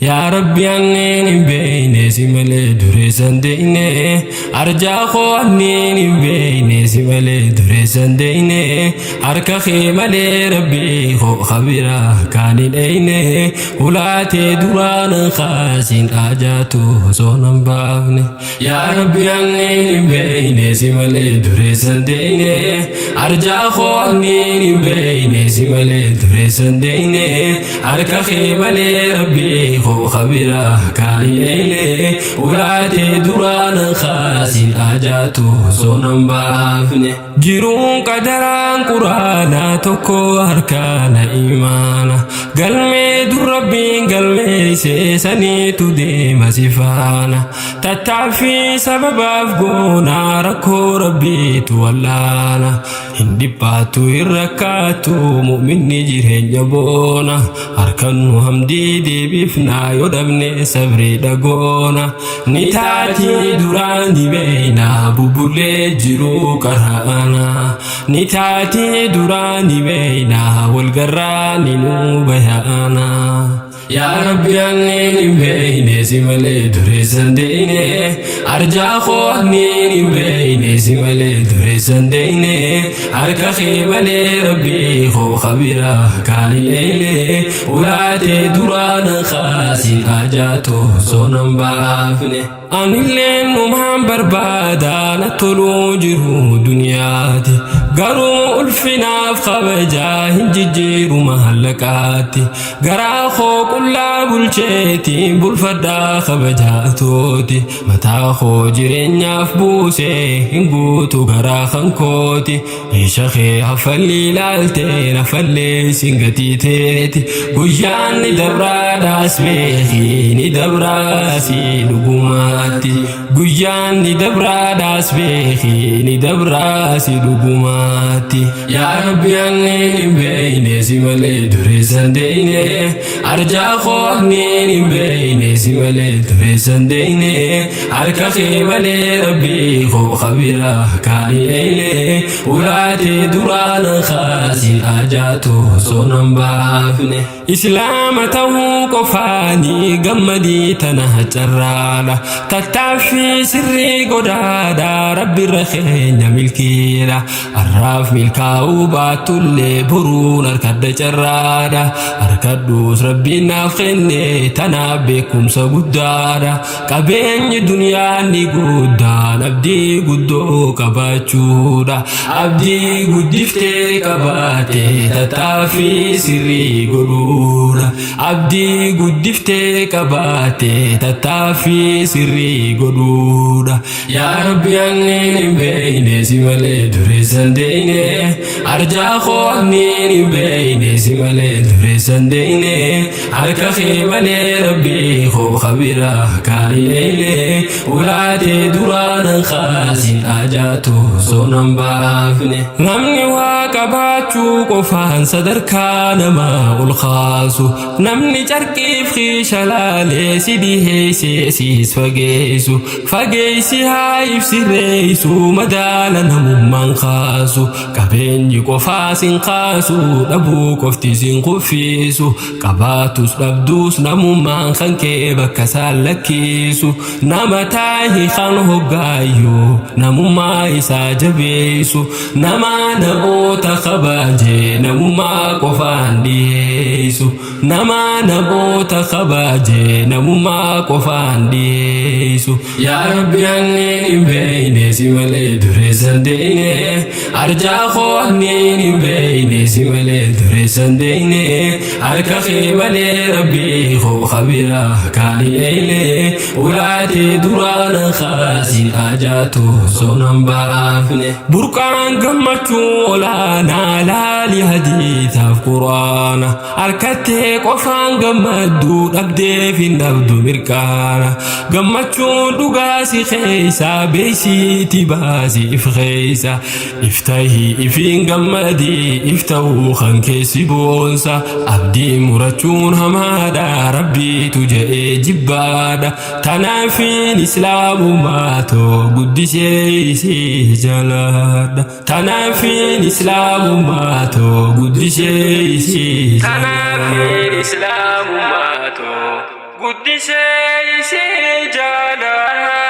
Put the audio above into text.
Yaa Rabbi anneen hin beeyne si malee dureessan deeyne, arjaa koo anneen hin beeyne si malee dureessan deeyne, harka kee malee Rabbii koo kabira kaan hin eeyne, ulaatee duraan kaasin ajaatu osoo nan baafne. Yaa Rabbi anneen hin beeyne si malee dureessan deeyne, arjaa koo anneen hin beeyne si malee dureessan deeyne, harka kee malee Rabbii koo kabira kaan hin eeyne, ulaatee duraan kaasin ajaatu osoo nan baafne. Jiruun qadaraan quraanaa tokko harkaana imaana, galmee dur Rabbiin galmeessee saniitu deema si faana. Tattaaffii sababaaf goonaa rakkoo Rabbiitu wallaana, hin dhiphaattu hin rakkaattu mu'minni jireenya boona. Harkannu hamdii deebifnaa yoo dhabne sabrii dhagoona, ni taatii duraan ni beeyna bubbullee jiruu qaraana, ni taatii duraan ni beeyna walgarraa ni nuu bayaana. Yaa Rabbi anneen hin beeyne si malee dureessan deeyne, arjaa koo anneen hin beeyne si malee dureessan deeyne, harka kee malee Rabbii koo kabira kaan hin eeyne, ulaatee duraan kaasin ajaatu osoo nan baafne. Anilleen numaan barbaada na toluu jiru duniyaati, garuu ulfinaaf kabajaa hin jijjiiru mahallaqaatti. Garaa koo qullaa bulcheetiin bulfadhaa kabajaatooti, mataa koo jireenyaaf buusee hin guutu garaa kan kooti. Isha kee hafalli ilaaltee nafallee sin gatii teeti, guyyaan ni dabraadhaas beeki ni dabraasi dhugumaatti, guyyaan ni dabraadhaas beeki ni dabraasi dhugumaatti. Yaa Rabbi anneen hin beeyne si malee dureessan deeyne, arjaa koo anneen hin beeyne si malee dureessan deeyne, harka kee malee Rabbii koo kabira kaan hin eeyne, ulaatee duraan kaasin ajaatu osoo nan baafne. Islaama ta'uu qofaanii gammadii tana carraadha, tattaaffii sirrii godhaadha Rabbirra keenya milkiidha. Har'aaf milkaa'uu baattullee boruun harkadha carraadha, harkadhuus Rabbiin naaf kenne tanaaf beekumsa guddaadha. Qabeenyi duniyaa ni guddaan abdii guddoo qabaachuudha, abdii guddiftee qabaate tattaaffii sirrii godhuudha, abdii guddiftee qabaate tattaaffii sirrii godhuudha. Yaa Rabbi anneen hin beeyne si malee dureessan deeyne, arjaa koo anneen hin beeyne si malee dureessan deeyne, harka kee malee Rabbii koo kabira kaan hin eeyne, ulaatee duraan kaasin ajaatu osoo nan baafne. Namni waa qabaachuu qofaan sadarkaa namaa ol kaasu, namni carqiif kiisha laalee si dhiheessee siis fageessu, fageessi haa ibsireessu madaala namummaan kaasu. Qabeenyi qofaa sin kaasu dhabuu qofti sin kuffisu, qabaatus dhabduus namummaan kan kee bakka isaan lakkisu. Nama taahi kan hoggaayyuu namummaa isaa jabeessu, nama namoota kabaje namummaa qofaan dhiyeessu, nama namoota kabaje namummaa qofaan dhiyeessu. Yaa Rabbi anneen hin beeyne si malee dureessan deeyne, arjaa koo anneen hin beeyne si malee dureessan deeyne, harka kee malee Rabbii koo kabira kaan hin eeyne, ulaatee duraan kaasin ajaatu osoo nan baafne. Burqaan gammachuu olaanaa laali hadiisaaf quraana, harkattee qofaan gammadduu dhabdeef hin dhabdu mirqaana. Gammachuun dhugaa si keessa beeksiiti baasi if keessa, iftahii ifiin gammadii iftahuu kan keessi boonsa. Abdii murachuun hamaadha Rabbiitu je'ee jibbaadha, tanaafiin islaamumaa too guddisee isii jalaadha, tanaafiin islaamumaa too guddisee isii Tanaafiin islaamummaa too. Guddisee isii jaaladha.